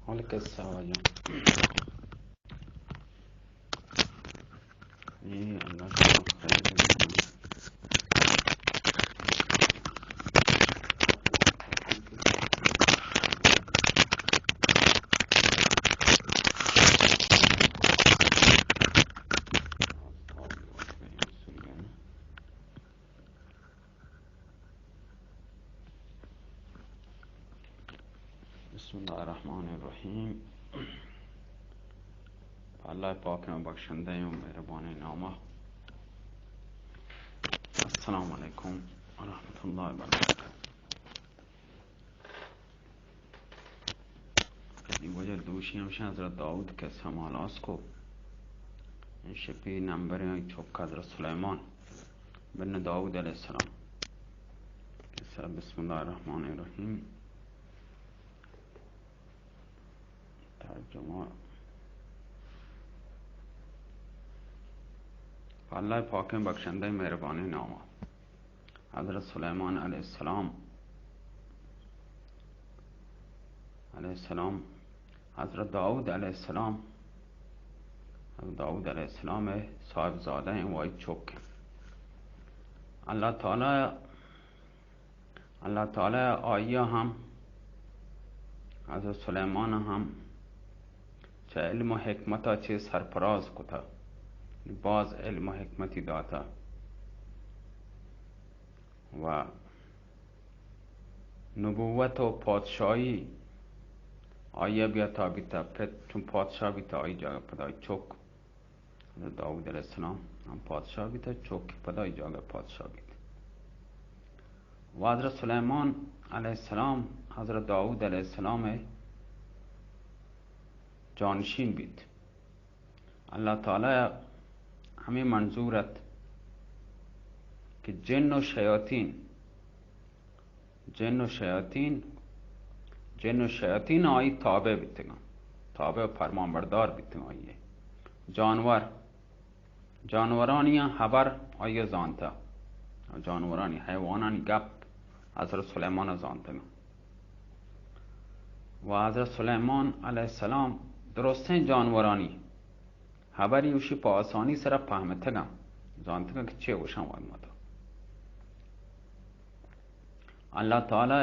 مالک الساوجان. اے اللہ تعالیٰ خیر. بسم اللہ الرحمن الرحیم. اللہ پاک ءِ بخشندہ ءُ مہربانیں نام ءَ. السلام علیکم ورحمۃ اللہ وبرکاتہ. اے وجہ دوشی ہمشہ حضرت داؤد قصہ ما ہلاس کو. شپی نمبر ایں چک حضرت سلیمان بن داؤد علیہ السلام. قصہ بسم اللہ الرحمن الرحیم. ترجمہ. اللہ پاکیں بخشندہ مہربانیں نام ءَ. حضرت سلیمان علیہ السلام، علیہ السلام، حضرت داؤد علیہ السلام، حضرت داؤد علیہ السلام ءِ صاحبزادہ ایں، وائی چک. اللہ تعالیٰ، اللہ تعالیٰ آئی ءَ ہم، حضرت سلیمان ءَ ہم چہ علم ءُ حکمت ءَ چہ سرفراز کتہ، باز علم ءُ حکمتی داتہ. و نبوت ءُ پادشاہی آئی ءَ بیا عطا بیتہ، پت چون پادشاہ بیتہ، آئی جاگہ پدا آئی چک، حضرت داؤد علیہ السلام ہم پادشاہ بیتہ، چک پدا آئی جاگہ پادشاہ بیت. و حضرت سلیمان علیہ السلام حضرت داؤد علیہ السلام ءِ جانشین بیت. اللہ تعالیٰ ءَ ہمے منظور ات کہ جن ءُ شیاطین، جن ءُ شیاطین، جن ءُ شیاطین آئی تابع بیتگاں، تابع ءُ فرمان بردار بیتگاں آئی ءِ. جانور، جانورانی ہبر آئی ءَ زانتہ، جانورانی، حیوانانی گپ حضرت سلیمان ءَ زانتگاں. و حضرت سلیمان علیہ السلام درستیں جانورانی ہبری اوشی پہ آسانی سرا پہمتگاں، زانتگاں کہ چے گوشاں واد ماتا. اللہ تعالیٰ،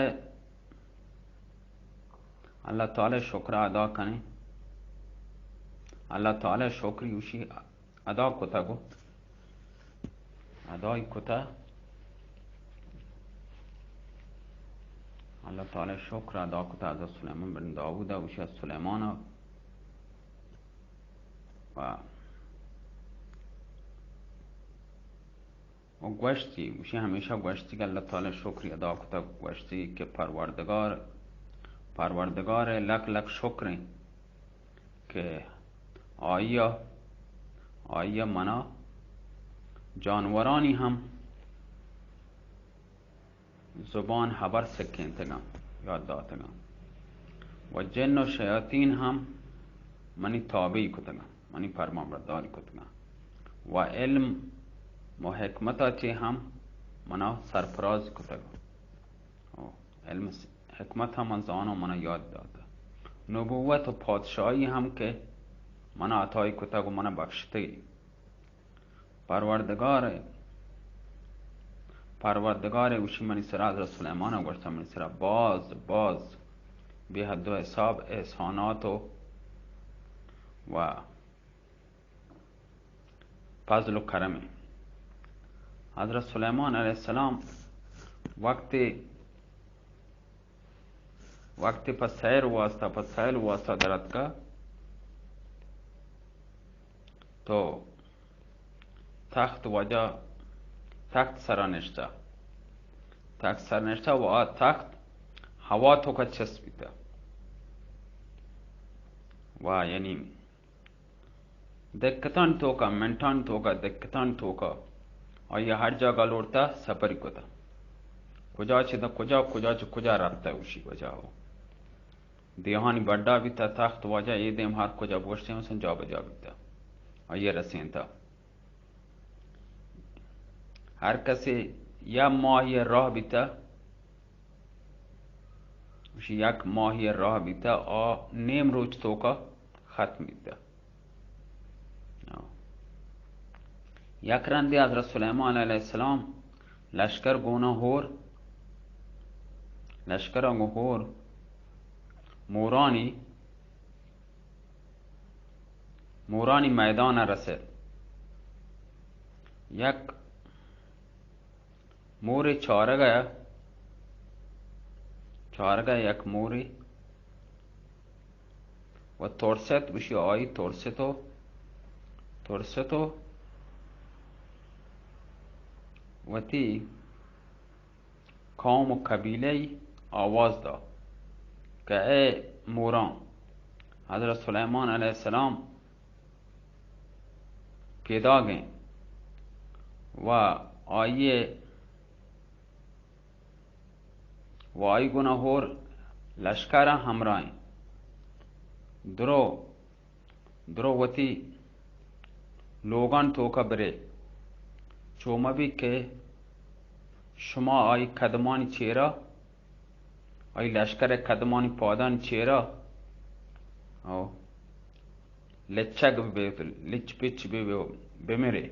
اللہ تعالیٰ شکر ادا کنیں. اللہ تعالیٰ شکری اوشی ادا کتگ و ادائی کتہ. اللہ تعالیٰ شکر ادا کتہ حضرت سلیمان بن داؤد ءَ، اوشی از سلیمان ءَ و، و گوشتی، اوشی ہمیشہ گوشتی کہ اللہ تعالیٰ شکری ادا کتہ، گوشتی کہ پروردگار، پروردگار لک لک شکریں کہ آئی ءَ، آئی ءَ منا جانورانی ہم زبان ہبر سکینتگاں، یاد داتگاں، و جن و شیاطین ہم منی تابعی کتگاں، منی فرمان برداری کتگاں، و علم و حکمت ءَ چہ ہم منا سرفراز کتگ. او، علم س-، حکمت ہم من زاناں، منا یاد داتہ. نبوت و پادشاہی ہم کہ منا عطائی کتگ و منا بخشتگی. پروردگار، پروردگار اوشی منی سرا، حضرت سلیمان ءَ گوشتہ، منی سرا باز، باز بے حد و حساب احسانات و، و فضل و کرم. حضرت سلیمان علیہ السلام وقتی، وقتی پہ سیر واسطہ، پہ سیر واسطہ دراتکا تو تخت واجہ تخت سرا نشتہ، تخت سر نشتہ و آ تخت ہوا توکا چست بیتہ و یعنی دقتانی توکا، منٹانی توکا، دقتانی توکا آئی ءَ ہر جاگہ لوٹتا سپری کتا. کجا چہ دا کجا، کجا چہ کجا رپتا اوشی وجہ ہو. دیہانی بڈا بیتا، تخت واجہ اے دیم ہر کجا بوشتے مثلاً جا بجا بیتا. آئی ءَ رسینتا. ہر کسے یا ماہی راہ بیتا، گوشی یک ماہی راہ بیتہ، آ نیم روچ توکا ختم بیتہ۔ یک رندے حضرت سلیمان علیہ السلام لشکر گونا ہور، لشکر گو ہور مورانی، مورانی میدان رسید۔ یک مورے چارگ ءَ، چارگ ءَ یک مورے و ترست، گوشی آئی ترست و، ترست و وتی قوم و قبیلہ ءَ آواز دا کہ اے موران، حضرت سلیمان علیہ السلام پیداگیں و آئی و آئی گونا ہور لشکر ہمراہیں۔ درو، درو وتی لوگان توکا برے۔ چو مبی کہ شما آئی قدمانی چیرا، آئی لشکر قدمانی پادانی چیرا، او، لچگ بہ بیت، لچ پچ بہ بہ-، بمرے۔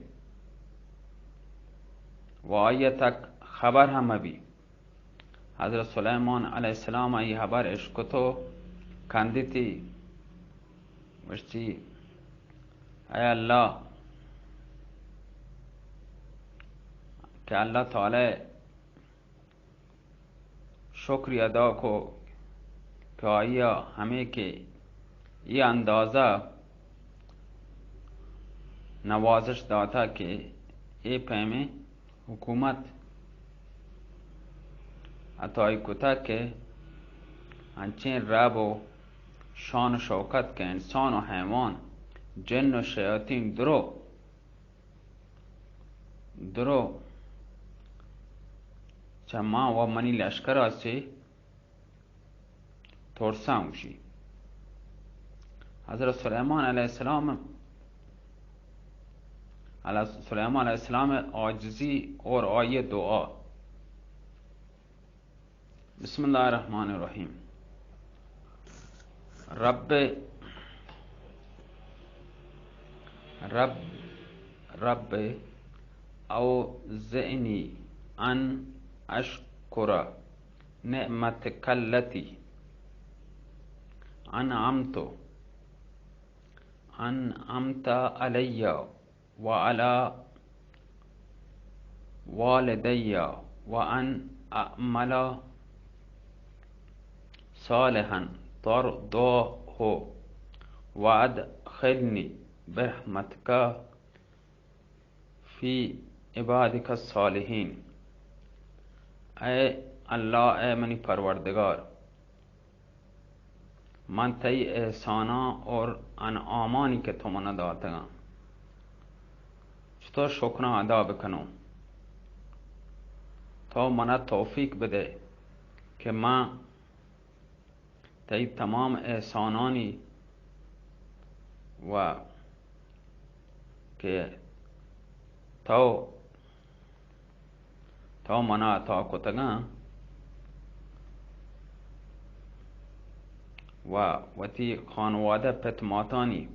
و آئی تک خبر ہم مبی۔ حضرت سلیمان علیہ السلام آئی خبر اشکتو کندتی، گوشتی، اے اللہ، کہ اللہ تعالی شکری ادا کو کہ آئیا ہمے کہ اے اندازہ نوازش داتا کہ اے پیمیں حکومت عطائی کتا کہ انچیں رب و شان و شوکت کہ انسان و حیوان، جن و شیاطین درو، درو چہ ما و منی لشکر ءَ چہ ترساں گوشی۔ حضرت سلیمان علیہ السلام، علیہ، سلیمان علیہ السلام عاجزی اور آئی دعا۔ بسم اللہ الرحمن الرحیم۔ رب، رب، رب اوزعنی ان اشکر نعمتک التی انعمت، انعمت علی وعلی والدی وان اعمل صالحا ترضاه وادخلنی برحمتک فی عبادک الصالحین۔ اے اللہ، اے منی پروردگار، من تئی احساناں اور انعامانی کہ تو منا داتگاں، چطور شکراں ادا بکنوں؟ تو منا توفیق بدے کہ من تئی تمام احسانانی و کہ تو، تو منا عطا کتگاں و وتی خانوادہ پت ماتانی،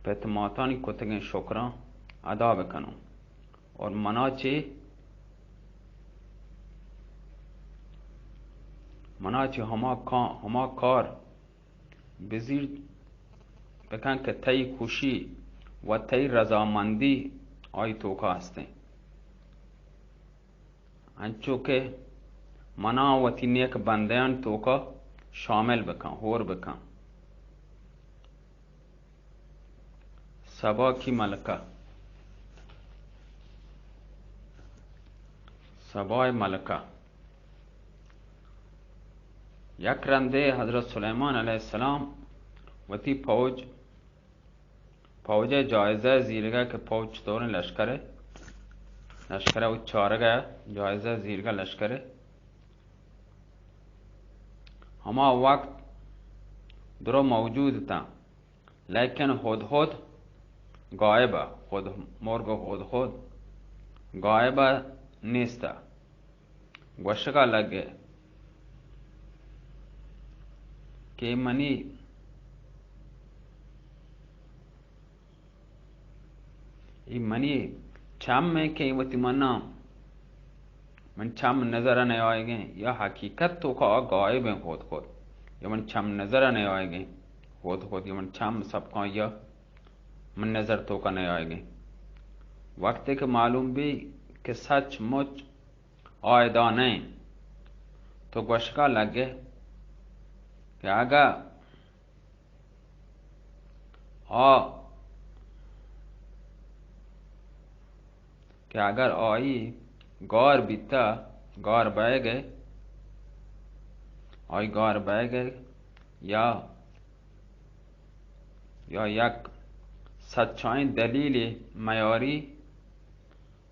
پت ماتانی کتگیں شکراں ادا بکنوں۔ اور منا چہ، منا چہ ہما کا-، ہما کار بزیر بکن کہ تئی خوشی و تئی رضامندی آئی توکا ہستیں، انچو کہ منا وتی نیک بندیان توکا شامل بکن، ہور بکن۔ سبا کی ملکہ، سبای ملکہ۔ یک رندے حضرت سلیمان علیہ السلام وتی پوج، پوج ءِ جائزہ زیرگا کہ پوج چطوریں لشکر ءِ، لشکر ءِ چارگا جائزہ زیرگا لشکر ءِ۔ ہما وقت درو موجود تاں۔ لیکن ہدہد غائب ءَ، ہد-، مرگ ہدہد غائب ءَ، نیست ءَ۔ گوشگ ءَ لگے، کہ منی، اے منی چم ایں کہ وتی منا، من چم نظر ءَ نیایگیں، یا حقیقت توکا آ غائب ایں خود خود، یا من چم نظر ءَ نیایگیں خود خود، یا من چم سبکاں یا من نظر توکا نیایگیں۔ وقتے کہ معلوم بی کہ سچ مچ آ ادا نہ انت، تو گوشگا لگے کہ اگاں آ، کہ اگر آئی گار بیتا، گار بئیگ ءَ، آئی گار بئیگ ءَ یا، یا یک سچائیں دلیلے میاری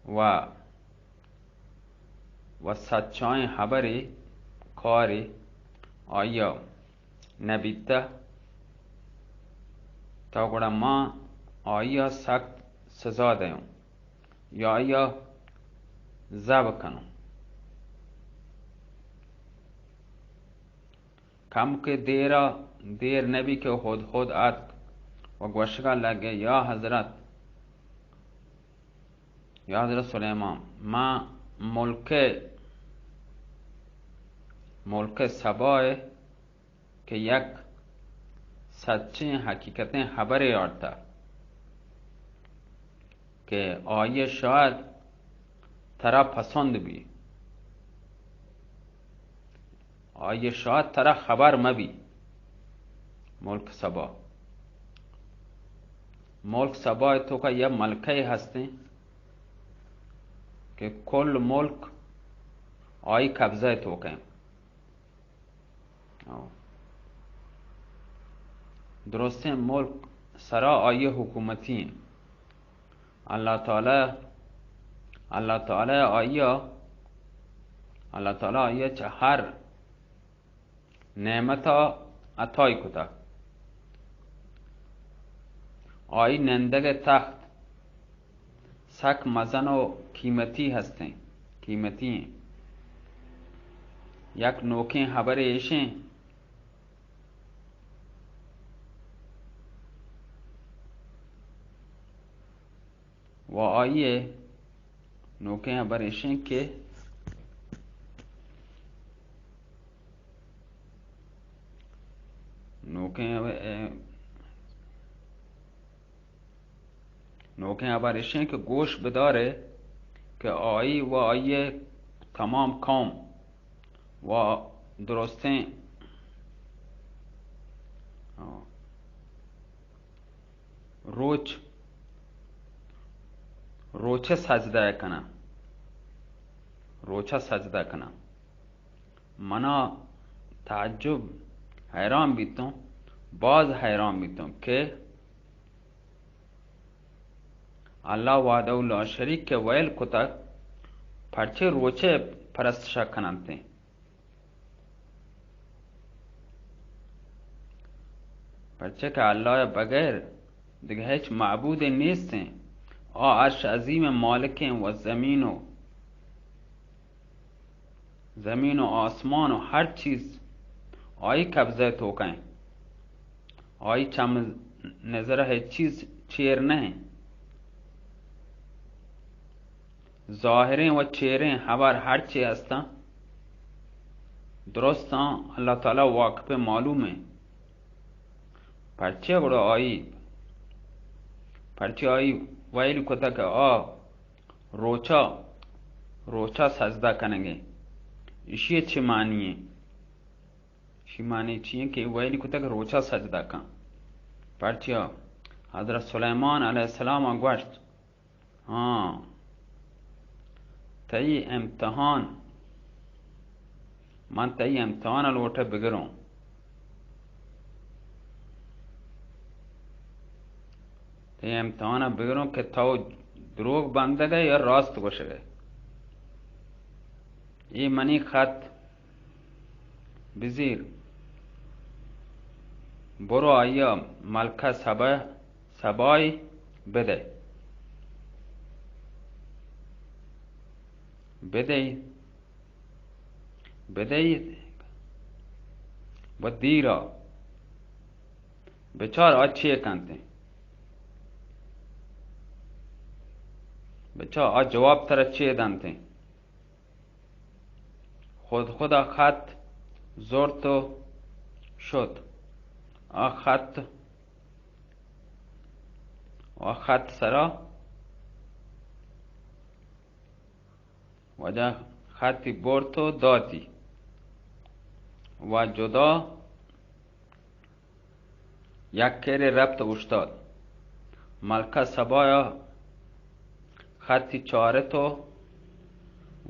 و، و سچائیں حبرے کارے آئیا نہ بیتہ، تا گڑا ما آئیا سخت سزا دیوں یا آئیا ذبح کنوں۔ کمکے دیرا، دیر نبی کہ ہدہد اتک و گوشگا لگے، یا حضرت، یا حضرت سلیمان، ما ملک، ملک سبا ءَ کہ یک سچیں حقیقتیں حبرے آرتہ کہ آئی ءَ شاید ترا پسند بی، آئی ءَ شاید ترا خبر مہ بی۔ ملک سبا، ملک سبا ءِ توکا یک ملکہ ہستیں کہ کل ملک آئی قبضہ ءِ توکا ایں۔ درستیں ملک سرا آئی حکومتی ایں۔ اللہ تعالی، اللہ تعالی آئی، اللہ تعالی آئی چہ ہر نعمت عطائی کتا۔ آئی نندگ تخت سک مزن و قیمتی ہستیں، قیمتی ایں۔ یک نوکیں حبرے ایشیں، و آئی نوکیں حبر ایشیں کہ، نوکیں حبر، نوکیں حبر ایشیں کہ گوش بدارے کہ آئی و آئی تمام قوم و درستیں روچ، روچ سجدہ کناں، روچ سجدہ کناں۔ منا تعجب، حیران بیتوں، باز حیران بیتوں کہ اللہ وحدہ لا شریک کہ ویل کتگ، پرچے روچے پرستشا کننتیں؟ پرچے کہ اللہ بغیر دگہ ہچ معبودے نیستیں۔ آ عرش عظیم مالکیں و زمین و زمین و آسمان و ہر چیز آئی قبضہ توکا ایں۔ آئی چم نظر ہچ چیز چیر نہ ایں۔ ظاہریں و چیریں حبر ہر چی ہستاں، درستاں اللہ تعالی واقف معلوم ایں۔ پرچے گڑا آئی، پرچے آئی ویل کتگ کہ آ روچا، روچا سجدہ کنگے۔ اشی چی معنی ایں؟ اشی معنی چی ایں کہ ویل کتگ روچا سجدہ کن؟ پرچیا حضرت سلیمان علیہ السلام گوشت، ہاں، تئی امتحان، من تئی امتحان لوٹے بگروں۔ تئی امتحان بگروں کہ تو دروگ بندگ ئے یا راست گوشگ ئے۔ اے منی خط بزیر، برو آئی ءَ ملکہ سبا، سبائی بدئے۔ بدئے۔ بدئے۔ و دیرا، بچار آ چے کنتیں؟ بچار آ جواب ترا چے دنتیں؟ خود خدا خط زرت و شد. آ خط، آ خط سرا واجہ خطی برت و داتی و جدا یک کرے رپت اوشتات. ملکہ سبایا خطی چارت و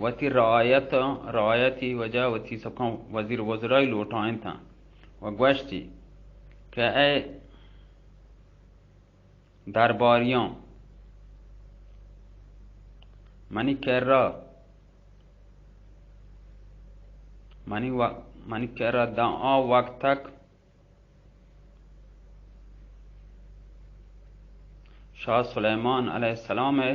وتی رعایت، رعایتی واجہ وتی سکاں وزیر وزرائی لوٹائینتاں و گوشتی کہ اے درباریاں، منی کرا، منی و-، منی کرا داں آ وقت تک شاہ سلیمان علیہ السلام ءِ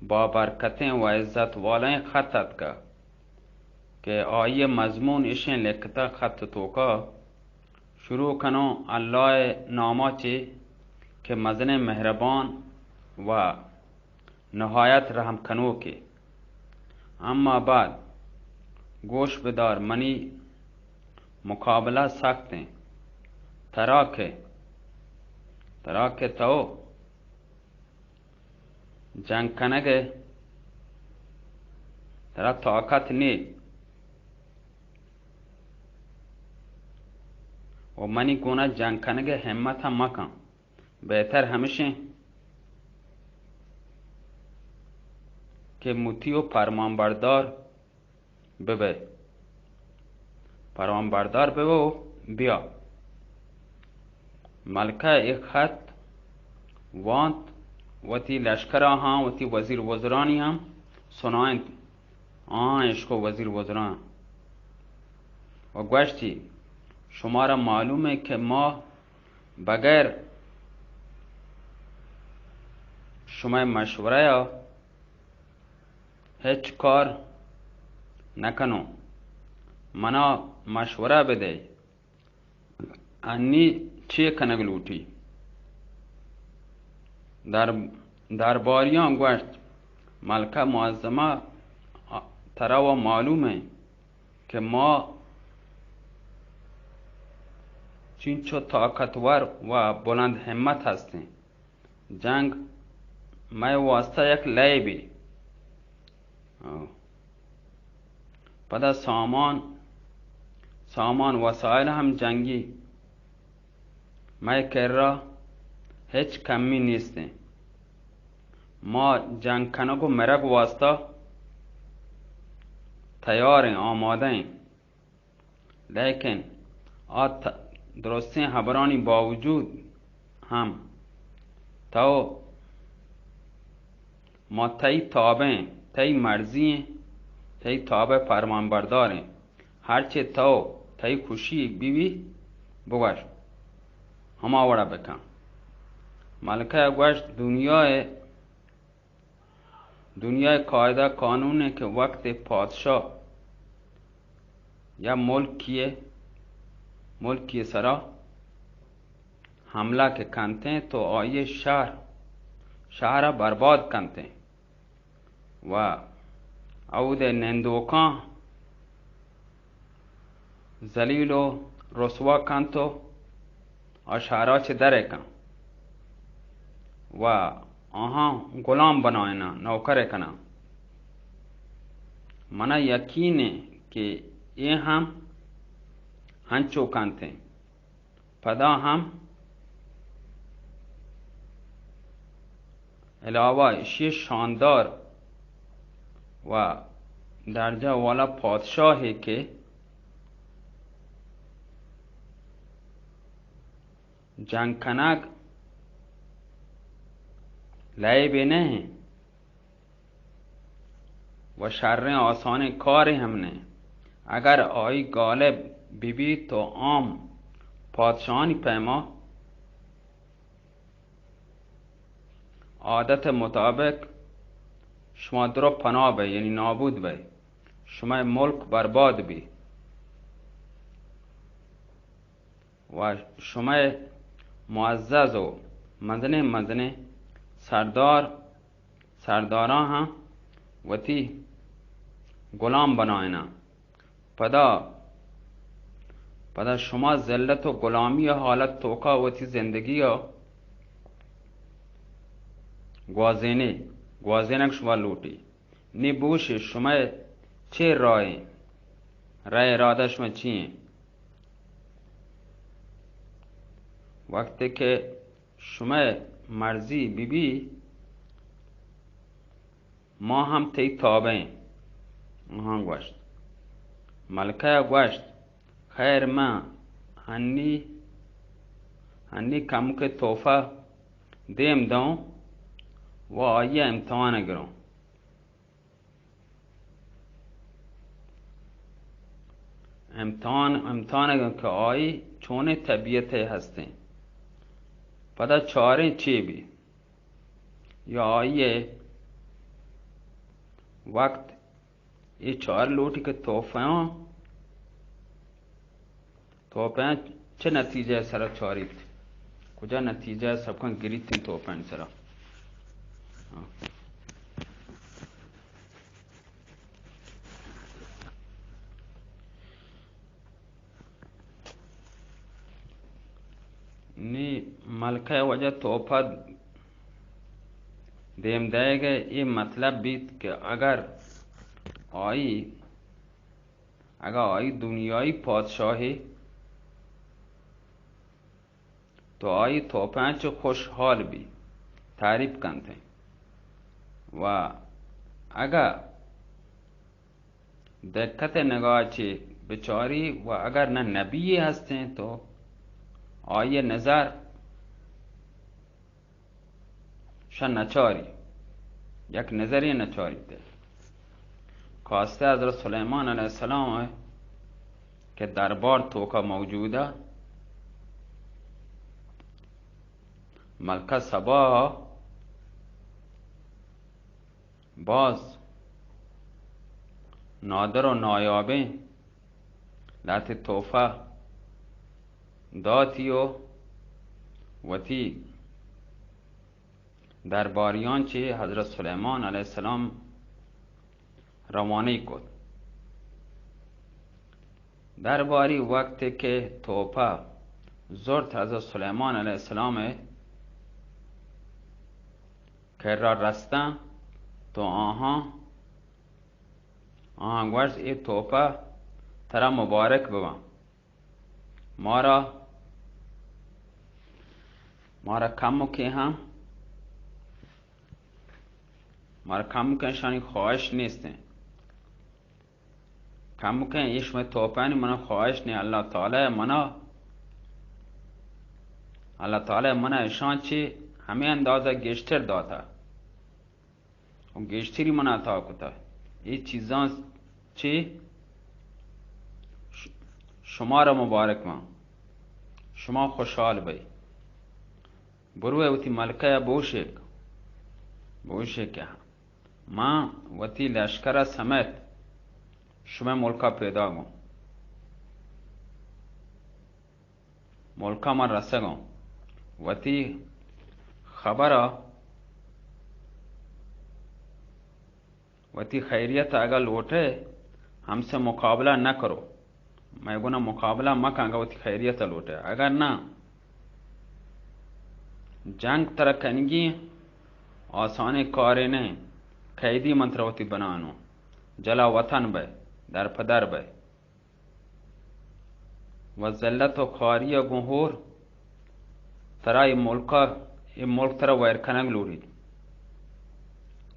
بابرکتیں و عزت والیں خط اتکہ کہ آئی ءِ مضمون اشیں، لکتہ خط توکا، شروع کنوں اللہ ءِ ناما چے کہ مزنیں مہربان و نہایت رحم کنوکے. اما بعد گوش بدار، منی مقابلہ سخت ایں. ترا کہ، ترا کہ تو جنگ کنگ ءِ ترا طاقت نے و منی گونا جنگ کنگ ءِ ہمت ہم مکن. بہتر ہمشیں کہ مطیع و پرمان بردار ببئے. پرمان بردار ببو، بیا. ملکہ اے خط وانت، وتی لشکرا ہاں، وتی وزیر وزرانی ہم سنائینت، آہاں اشکو وزیر وزران و گوشتی، شمارا معلوم ایں کہ ما بغیر شمئے مشورہ ءَ ہچ کار نہ کنوں. منا مشورہ بدئے، انی چے کنگ لوٹی؟ در-، درباریاں گوشت، ملکہ معظمہ، ترا و معلوم ایں کہ ما چینچو طاقتور و بلند ہمت ہستیں. جنگ مئے واسطہ یک لیبے. پدا سامان، سامان وسائل ہم جنگی. مئے کرا ہچ کمی نیستیں. ما جنگ کنگ و مرگ واسطہ تیار ایں، آمادہ ایں. لیکن آ ت-، درستیں ہبرانی باوجود ہم تو ما تئی تابع ایں، تئی مرضی ایں، تئی تابع پرمان بردار ایں. ہرچے تو تئی خوشی بی بی بگوش، ہما وڑا بکن. ملکہ گوشت، دنیا ءِ دنیا ءِ قاعدہ قانون ایں کہ وقت پادشاہ یا ملکی ءِ، ملکی ءِ سرا حملہ کہ کنتیں تو آئی ءِ شہر، شہر ءَ برباد کنتیں و اود ءِ نندوکاں ذلیل و رسوا کنت و آ شہرا چہ در کن و آہاں غلام بنائیناں، نوکر کناں. منا یقین ایں کہ اے ہم ہنچو کنتیں. پدا ہم علاوہ اشی شاندار و درجہ والا پادشاہے کہ جنگ کنگ لیبے نہ ایں و شریں آسانیں کارے ہم نہ ایں. اگر آئی غالب بہ بیت تو عام پادشاہانی پیما عادت مطابق شما درو پناہ بئے، یعنی نابود بئے، شمئے ملک برباد بی. و شمئے معزز و مزنیں مزنیں سردار، سرداراں ہم وتی غلام بنائیناں۔ پدا، پدا شما ذلت و غلامی ء حالت توکا وتی زندگی ء گوازینے، گوازینگ شما لوٹی۔ نی بوشے شمئے چے رائے؟ رائے ارادہ شما چی ایں؟ وقتے کہ شمئے مرضی بی بی، ما ہم تئی تابع ایں۔ آہاں گوشت۔ ملکہ ء گوشت، خیر، من ہنی، ہنی کمکے تحفہ دیم دوں و آئی ء امتحان ء گروں۔ امتحان، امتحان ء گروں کہ آئی چونیں طبیعت ء ہستیں۔ پدا چاریں چے بی۔ یا آئی ء وقت اے چار لوٹی کہ تحفہاں، تحفہاں چہ نتیجہ ء سرا چاریت، کجا نتیجہ ء سبکاں گریت انت تحفہانی سرا۔ نی ملکہ ء واجہ تحفہ دیم دئیگ ء اے مطلب بیت کہ اگر آئی، اگر آئی دنیائی پادشاہے تو آئی تحفہ چہ خوشحال بی، تعریف کنت۔ و اگر دقت نگاہ چہ بچاری و اگر نہ نبی ہستیں تو آئی نظر شہ نچاری، یک نظری نچاری تے۔ کاستے حضرت سلیمان علیہ السلام کہ دربار توکا موجودہ، ملکہ سبا باز نادر و نایابیں لہتے تحفہ داتی و وتی درباریان چہ حضرت سلیمان علیہ السلام روانہ کت۔ درباری وقت کہ تحفہ زرت حضرت سلیمان علیہ السلام کرا رستاں تو آہاں، آہاں گوشت، اے تحفہ ترا مبارک بباں۔ مارا، مارا کمکے ہم، مارا کمکے شانی خواہش نیستیں۔ کمکیں ایش میں تحفہانی منا خواہش نہیں۔ اللہ تعالی منا، اللہ تعالی منا اشان چی ہمیں اندازہ گیشتر داتا۔ و گیشتری من عطا کتہ۔ اے چیزاں چہ ش-، شمارا مبارک باں۔ شما خوشحال بئے۔ بروئے وتی ملکہ ء بوشیک، بوشیک کہ من وتی لشکر ء سمیت شمئے ملک ء پیداگ اوں۔ ملک ء من رسگ اوں۔ وتی خبر ء، وتی خیریت ء اگاں لوٹئے، ہم سے مقابلہ نہ کرو۔ مئے گونا مقابلہ مکن اگاں وتی خیریت ء لوٹئے۔ اگر نہ، جنگ ترا کنگی آسانیں کارے نہ۔ قیدی من ترا وتی بنانوں۔ جلا وطن بئے، در پہ در بئے۔ و ذلت و خواری ء گوں ہور ترا اے ملک ء، اے ملک ترا ویر کنگ لوٹیت۔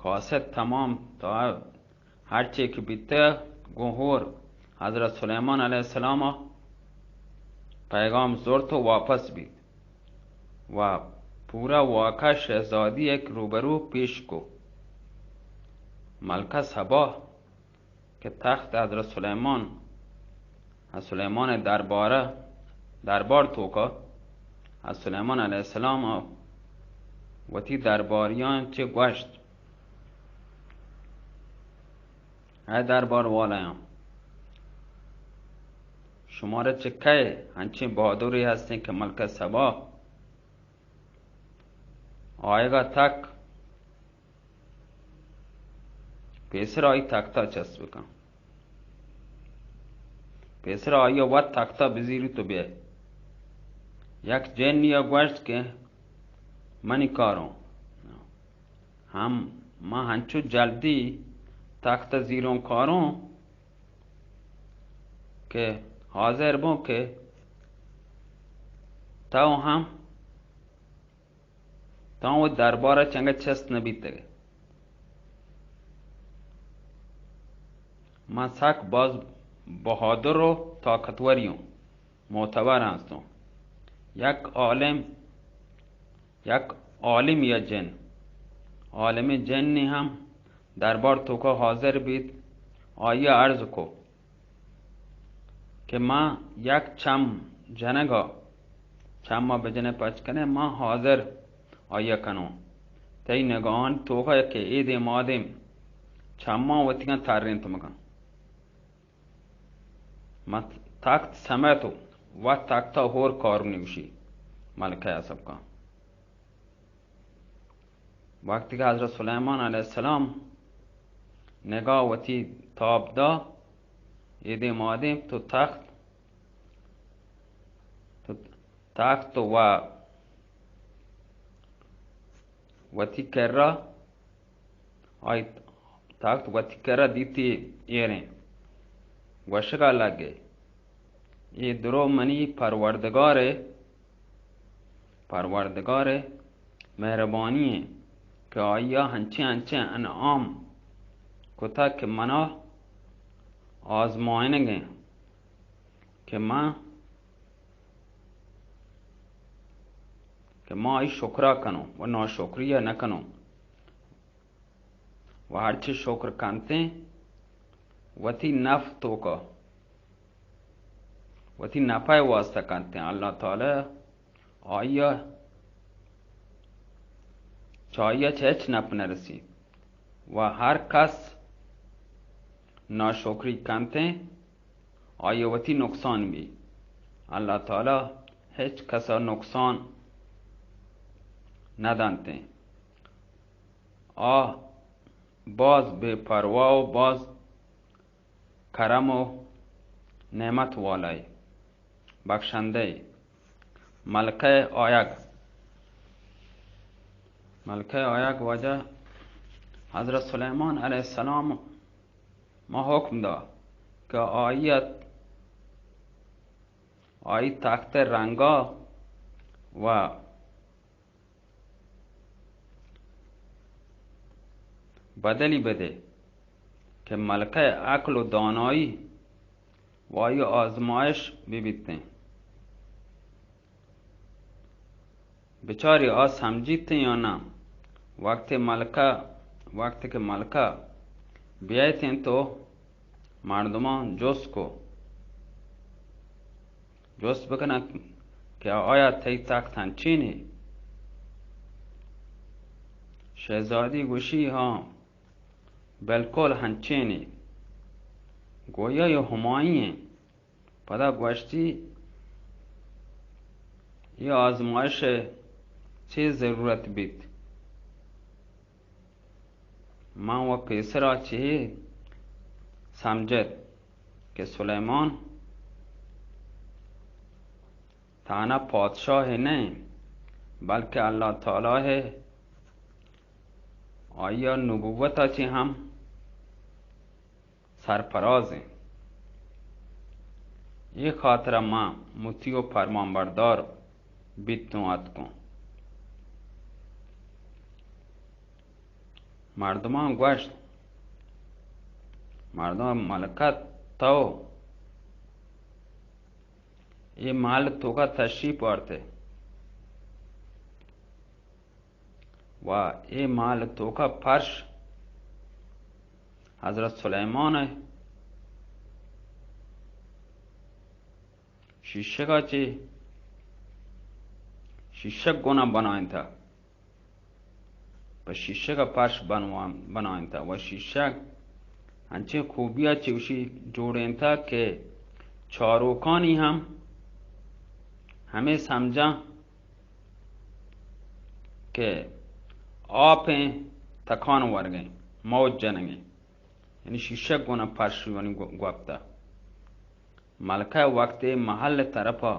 قاصد تمام تا ہرچے کہ بیتہ گوں ہور حضرت سلیمان علیہ السلام ء پیغام زرت و واپس بیت و پورا واقعہ شہزادی ء روبرو پیش کو۔ ملکہ سبا کہ تخت حضرت سلیمان، از سلیمان دربارہ، دربار توکا، از سلیمان علیہ السلام وتی درباریان چہ گوشت، اے دربار والیاں، شمارا چہ کئے انچیں بہادرے ہستیں کہ ملکہ سبا آیگا تک پیسر آئی تختا چست بکن؟ پیسر آئی وت تختا بزیری تو بیائے۔ یک جنی ء گوشت کہ منی کاروں ہم، من ہنچو جلدی تخت زیروں کاروں کہ حاضر بوں کہ تو ہم، تو و دربار چنگا چست نہ بیتگ۔ من سک باز بہادر و طاقتوری ہوں، معتبر ہستوں۔ یک عالم، یک عالم یا جن، عالم جنی ہم دربار توکا حاضر بیت، آئی ء عرض کو کہ ما یک چم جنگا، چم ما بجنے پچ کنے، ما حاضر آئی ء کنوں۔ تئی نگاہان توکا کہ اے دیم آ دیم چماں وتیاں ترینت مکن۔ من تخت سمیت و وت تخت ء ہور کارونی گوشی ملکہ ء سبکاں۔ وقتی کہ حضرت سلیمان علیہ السلام نگاہ وتی تاب دا، اے دیم آ دیم تو تخت، تو تخت و وتی کرا آئی تخت وتی کرا دیتی ایریں، گوشگا لگے، اے درو منی پروردگارے، پروردگارے مہربانی ایں کہ آئی ء ہنچیں ہنچیں انعام کتا کہ منا آزمائنگیں کہ من، کہ ما آئی شکرا کنوں و ناشکری ء نہ کنوں۔ و ہرچی شکر کنتیں، وتی نف توکا، وتی نفع واسطہ کنتیں۔ اللہ تعالی آئی ء، چہ آئی ء چہ ہچ نپ نہ رسی۔ و ہر کس ناشکری کنتیں، آئی ء وتی نقصان بی۔ اللہ تعالی ہچ کس ء نقصان نہ دنتیں۔ آ باز بے پرواہ و باز کرم و نعمت والائے، بخشندہ۔ ملکہ آیگ، ملکہ آیگ واجہ حضرت سلیمان علیہ السلام ما حکم دا کہ آئی ات، آئی تخت رنگا و بدلی بدے کہ ملکہ عقل و دانائی و آئی آزمائش ببیتیں۔ بچاری آ سمجیتیں یا نہ؟ وقت ملکہ، وقت کہ ملکہ بیایتیں تو مردمان جست کو، جست بکنن کہ آیا تئی تخت ہنچین اے؟ شہزادی گوشی، ہاں، بالکل ہنچین اے۔ گویا یہ ہمائی ایں۔ پدا گوشتی، یہ آزمائش ء چے ضرورت بیت؟ من و پیسرا چے سمجھت کہ سلیمان تہنا پادشاہ نہ، بلکہ اللہ تعالی ء آئی ء نبوت ء چہ ہم سرپراز ایں۔ اے خاطر ء من مطیع و پرمان بردار بیتوں اتکوں۔ مردماں گوشت، مردم ملکہ تو اے محل توکا تشریف آرتے و اے محل توکا پرش حضرت سلیمان ء شیشگا چہ شیشگ گونا بنائینتا۔ پہ شیشگ ء پرش بنوان-، بنائینتہ و شیشگ انچیں خوبی ء چہ گوشی جوڑینتہ کہ چاروکانی ہم ہمے سمجھاں کہ آپیں تکان ورگیں، موج جنگیں، یعنی شیشگ گونا پرشیوانی گو-، گوپتا۔ ملکہ وقتے محل طرفا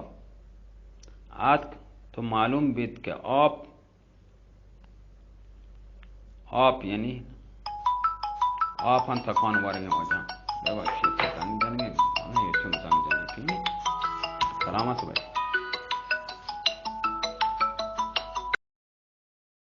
آتک تو معلوم بیت کہ آپ، آپ یعنی آپاں تکان ورگیں وجہ۔